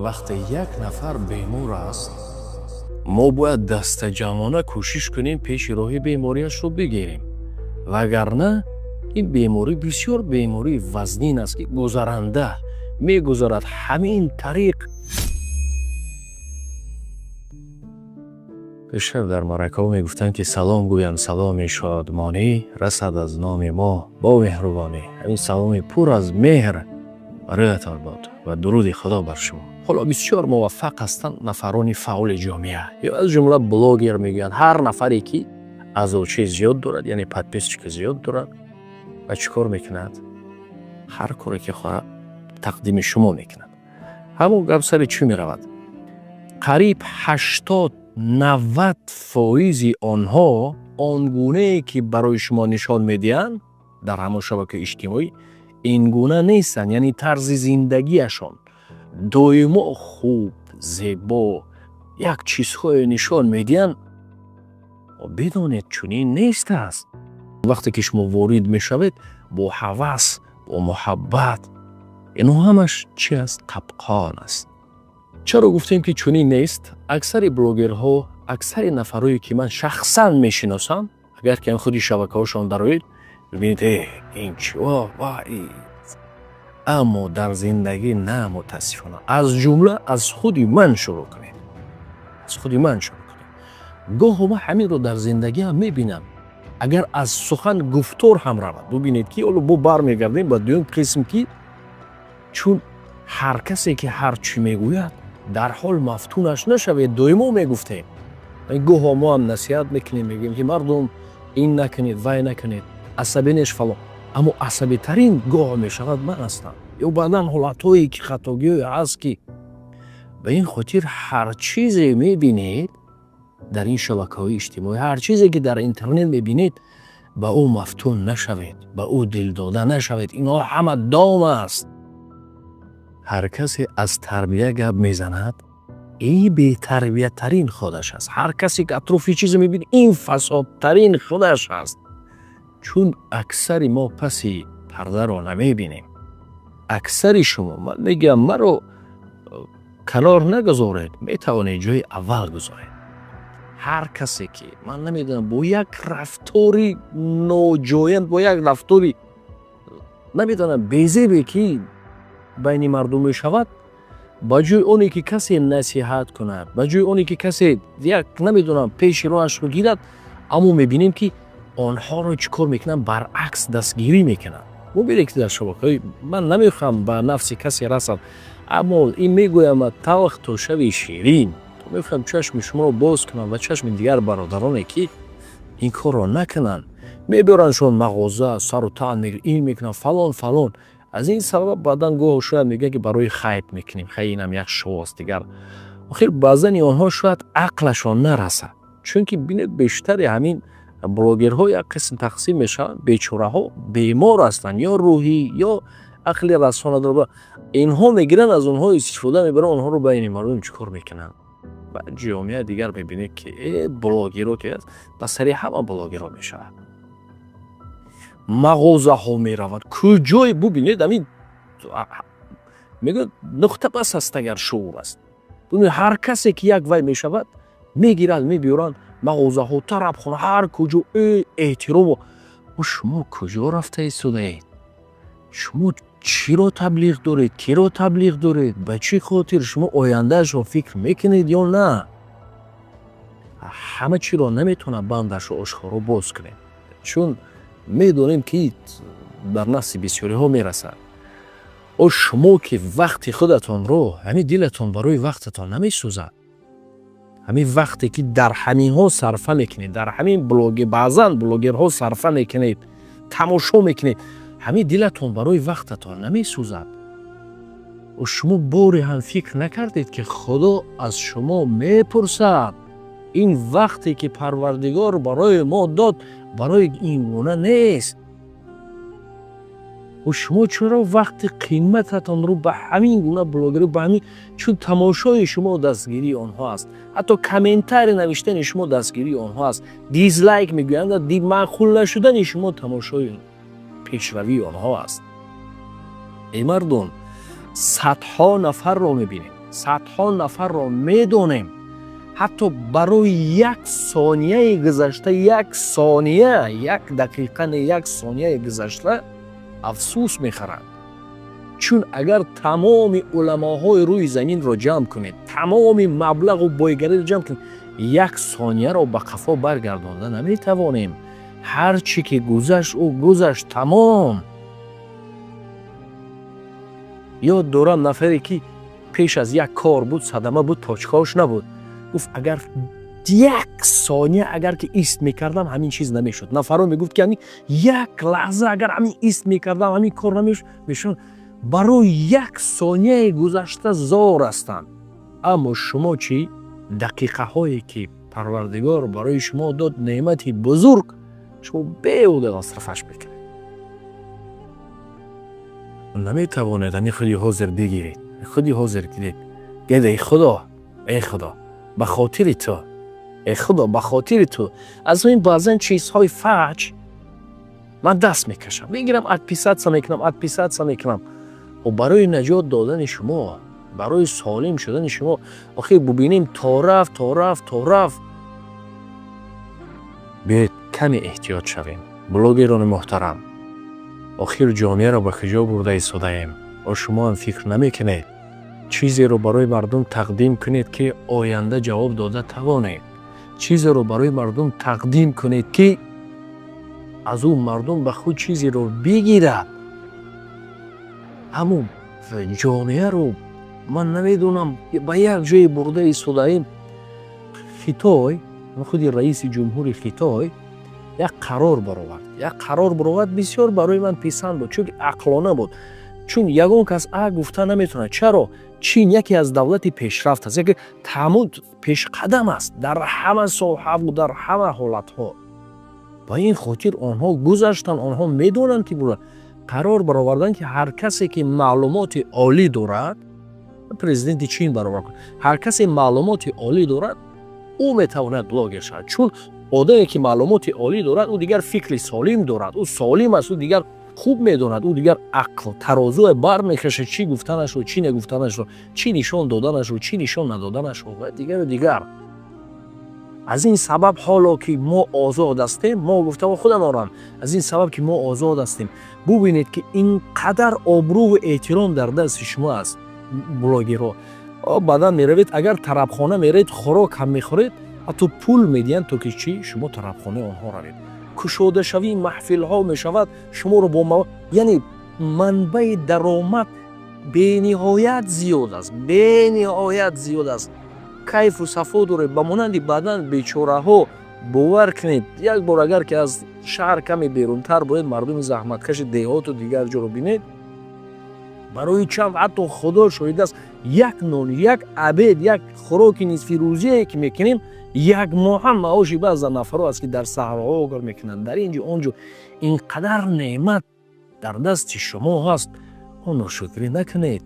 Вақте як нафар бемор аст, мо бояд дастаҷамъона кӯшиш кунем, пеши роҳи бемориашро бигирем, вагарна ин беморӣ бисёр бемории вазнин аст, ки гузаранда мегузарад. Ҳамин тариқ пештар дар маъракаҳо мегуфтанд, ки салом гӯям, саломи шодмонӣ расад аз номи мо бо меҳрубонӣ. Ҳамин саломи пур аз меҳр бароятон бод ва дуруди Худо бар шумо. Ҳоло бисёр муваффақ ҳастанд нафарони фаъоли ҷомеа, ё аз ҷумла блогер мегӯянд, ҳар нафаре ки аъзочи зиёд дорад, яъне подписчики зиёд дорад, ва чӣ кор мекунад? Ҳар коре ки хоҳад, тақдими шумо мекунад. Ҳамон гап сари чӣ меравад? Қариб 80-90 фоизи онҳо он гунае ки барои шумо нишон медиҳанд дар ҳамон шабакаи иҷтимоӣ, ин гуна нестанд. Яъне тарзи зиндагиашон доимо хуб, зебо, як чизҳое нишон медиҳанд, бидонед, чунин нест аст. Вақте ки шумо ворид мешавед бо ҳавас, бо муҳаббат, ино ҳамаш чи аст? Қапқон аст. Чаро гуфтем, ки чунин нест? Аксари блогерҳо, аксари нафарое ки ман шахсан мешиносам, агар ки худи шабакаҳошон дароед, бибинед, ин чи ва, аммо дар зиндагӣ на, мутаассифона. Аз ҷумла аз худи ман шурӯъ кунед, аз худи ман шурӯъ кунед. Гоҳо ман ҳаминро дар зиндагиам мебинам. Агар аз сухан гуфтор ҳам равад, бубинед, ки ҳоло бо бармегардем ба дуюм қисм, ки чун ҳар касе ки ҳар чӣ мегӯяд, дар ҳол мафтунаш нашавед. Доимо мегуфтем, гоҳо мо ҳам насиҳат мекунем, мегӯем, ки мардум, ин накунед, вай накунед, асабӣ неш, фалон. Аммо асабитарин гоҳ мешавад ман ҳастам, ё баъдан ҳолатҳое ки хатогиҳое ҳаст, ки ба ин хотир ҳар чизе мебинед дар ин шабакаҳои иҷтимоӣ, ҳар чизе ки дар интернет мебинед, ба ӯ мафтун нашавед, ба ӯ дилдода нашавед. Инҳо ҳама дом аст. Ҳар касе аз тарбия гап мезанад, ин бетарбиятарин худаш аст. Ҳар касе ки атрофи чизе мебинад, ин фасодтарин худаш аст. Чун аксари мо паси пардаро намебинем. Аксари шумо, ман мегӯям, маро канор нагузоред, метавонед ҷои аввал гузоред. Ҳар касе ки, ман намедонам, бо як рафтори ноҷоянд, бо як рафтори, намедонам, безебе ки байни мардум мешавад, ба ҷои оне ки касе насиҳат кунад, ба ҷои оне ки касе як, намедонам, пеши роҳашро гирад, аммо мебинем, ки онҳоро чӣ кор мекунанд? Баръакс, дастгирӣ мекунанд. Бубинед, ки дар шабакаҳои, ман намехоҳам ба нафси касе расам, аммо ин мегӯям, талх то шави ширин. Мехоҳам чашми шуморо боз кунам ва чашми дигар бародароне, ки ин корро накунанд. Мебарандшон мағоза, сару тан, ин мекунанд, фалон, фалон. Аз ин сабаб баъдан гоҳо шояд мегӯянд, ки барои хайп мекунем. Хай, инам як шоу аст дигар. Охир баъзани онҳо шояд ақлашон нарасад, чунки бинед, бештари ҳамин блогерҳо як қисм тақсим мешаванд. Бечораҳо бемор ҳастанд, ё рӯҳӣ, ё ақли расона дора. Инҳо мегиранд, аз онҳо истифода мебаранд, онҳоро байни мардум чӣ кор мекунанд? Ба ҷомеа дигар мебинед, ки блогеро ки аст, ба сари ҳама блогеро мешавад. Мағозаҳо меравад, куҷое бубинед, ҳамин мегӯяд, нуқта бас аст, агар шуур аст. Ҳар касе ки як вай мешавад, мегиранд, мебиёранд мағозаҳо, тарабхона, ҳар куҷо эҳтирому. Шумо куҷо рафта истодаед? Шумо чиро таблиғ доред? Киро таблиғ доред? Ба чӣ хотир? Шумо ояндаашро фикр мекунед ё на? Ҳама чиро наметавонад бандашро ошкоро боз кунем, чун медонем, ки дар нафси бисёриҳо мерасад. О, шумо ки вақти худатонро, ҳамин дилатон барои вақтатон намесӯзад? Ҳамин вақте ки дар ҳаминҳо сарфа мекунед, дар ҳамин блоги, баъзан блогерҳо сарфа мекунед, тамошо мекунед, ҳамин дилатон барои вақтатон намесӯзад? О, шумо боре ҳам фикр накардед, ки Худо аз шумо мепурсад? Ин вақте ки Парвардигор барои мо дод, барои ин гуна нест. Шумо чаро вақти қимататонро ба ҳамин гуна блогерӣ, ба ҳамин, чун тамошои шумо дастгирии онҳо аст, ҳатто комментарий навиштани шумо дастгирии онҳо аст, дизлайк мегӯянд, маъқул нашудани шумо тамошои пешравии онҳо аст. Эй мардум, садҳо нафарро мебинем. Садҳо нафарро медонем, ҳатто барои як сонияи гузашта, як сония, як дақиқа не, як сонияи гузашта афсӯс мехӯранд. Чун агар тамоми уламоҳои рӯи заминро ҷамъ кунед, тамоми маблағу бойгариро ҷамъ кунед, як сонияро ба қафо баргардонда наметавонем. Ҳар чӣ ки гузашт, ӯ гузашт, тамом. Ёд дорам нафаре ки пеш аз як кор буд, садама буд, почкаош набуд. Гуфт, агар як сония агар ки ист мекардам, ҳамин чиз намешуд. Нафарон мегуфт, ки ҳамин як лаҳза агар ҳамин ист мекардам, ҳамин кор намешуд. Мешуд. Барои як сонияи гузашта зор ҳастанд. Аммо шумо чӣ? Дақиқаҳое ки Парвардигор барои шумо дод, неъмати бузург, шумо беҳуда масрафаш мекунед. Наметавонед ҳамин худи ҳозир бигиред, худи ҳозир гиред. Гед, эй Худо, эй Худо, ба хотири ту, эй Худо, ба хотири ту. Аз ин баъзан чизҳои фаҷ ман даст мекашам, мегирам, отписаться мекунам, отписаться мекунам. Барои наҷот додани шумо, барои солим шудани шумо. Охир бубинем, то рафт, то рафт, то рафт. Биёед каме эҳтиёт шавем, блогерони муҳтарам. Охир ҷомеаро ба куҷо бурда истодаем? О, шумо ҳам фикр намекунед. Чизеро барои мардум тақдим кунед, ки оянда ҷавоб дода тавонед. Чизеро барои мардум тақдим кунед, ки аз ӯ мардум ба худ чизеро бигирад. Ҳамун ҷомеаро ман намедонам, ба як ҷое бурда истодаем. Хитой, худи раиси ҷумҳури Хитой як қарор баровард, як қарор баровард, бисёр барои ман писанд буд, чунки ақлона буд. Чун ягон кас а гуфта наметавонад. Чаро? Чин яке аз давлати пешрафт аст, яке таъмуд пешқадам аст дар ҳама соҳаву дар ҳама ҳолатҳо. Ба ин хотир онҳо гузаштанд, онҳо медонанд, ки қарор бароварданд, ки ҳар касе ки маълумоти олӣ дорад, президенти Чин баровард, ҳар касе маълумоти олӣ дорад, ӯ метавонад блогер шавад. Чун одаме ки маълумоти олӣ дорад, ӯ дигар фикри солим дорад, ӯ солим аст, ӯ дигар хуб медонад, ӯ дигар ақл тарозуе бармекашад, чӣ гуфтанашро, чӣ нагуфтанашро, чӣ нишон доданашро, чӣ нишон надоданашро ва дигару дигар. Аз ин сабаб ҳоло ки мо озод ҳастем, мо гуфтамо худамонам, аз ин сабаб ки мо озод ҳастем, бубинед, ки ин қадар обрӯву эҳтиром дар дасти шумо аст, блогерҳо. Баъдан меравед, агар тарабхона меравед, хӯрок ҳам мехӯред, ҳатто пул медиҳанд, то ки чӣ? Шумо тарабхонаи онҳо равед. Кушодашавии маҳфилҳо мешавад, шуморо бо, яъне манбаи даромад бениҳоят зиёд аст, бениҳоят зиёд аст. Кайфу сафо доред, ба монанди баъдан бечораҳо. Бовар кунед, як бор агар ки аз шаҳр каме берунтар бояд, мардуми заҳматкаши деҳоту дигар ҷоро бинед, барои чанд, ҳатто Худо шоҳид аст, як нон, як обед, як хӯроки нисфирӯзие ки мекунем, як моҳа маоши баъза нафарҳо аст, ки дар саҳроҳо кор мекунанд, дар ин ҷо, он ҷо. Ин қадар неъмат дар дасти шумо ҳаст, онро шукрӣ накунед,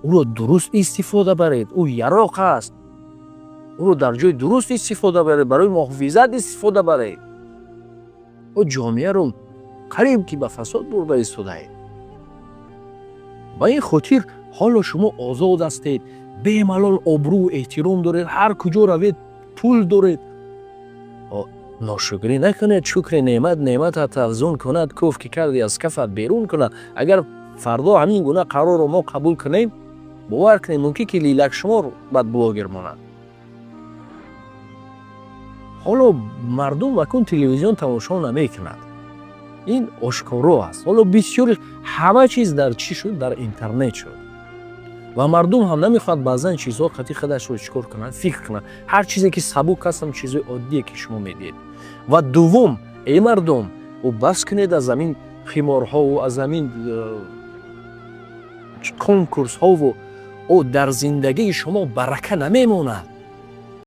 ӯро дуруст истифода баред. Ӯ яроқ аст, ӯро дар ҷои дуруст истифода баред, барои муҳофизат истифода баред. Ӯ ҷомеаро қариб ки ба фасод бурда истодаед. Ба ин хотир ҳоло шумо озод ҳастед, бемалол обрӯву эҳтиром доред, ҳар куҷо равед пул доред. Ношукрӣ накунед. Шукри неъмат неъматат афзун кунад, куф ки карди аз кафат берун кунад. Агар фардо ҳамин гуна қарорро мо қабул кунем, бовар кунед, мумкин ки лилакшумор бад блогер монад. Ҳоло мардум акун телевизион тамошо намекунад, ин ошкоро аст. Ҳоло бисёри ҳама чиз дар чӣ шуд? Дар интернет шуд. Ва мардум ҳам намехоҳад баъзан чизҳо қати худашро чӣ кор кунад, фикр кунад. Ҳар чизе ки сабук аст, ҳам чизои оддие ки шумо медиҳед. Ва дуввум, эй мардум, ӯ бас кунед аз ҳамин химорҳову аз ҳамин конкурсҳову. Ӯ дар зиндагии шумо барака намемонад.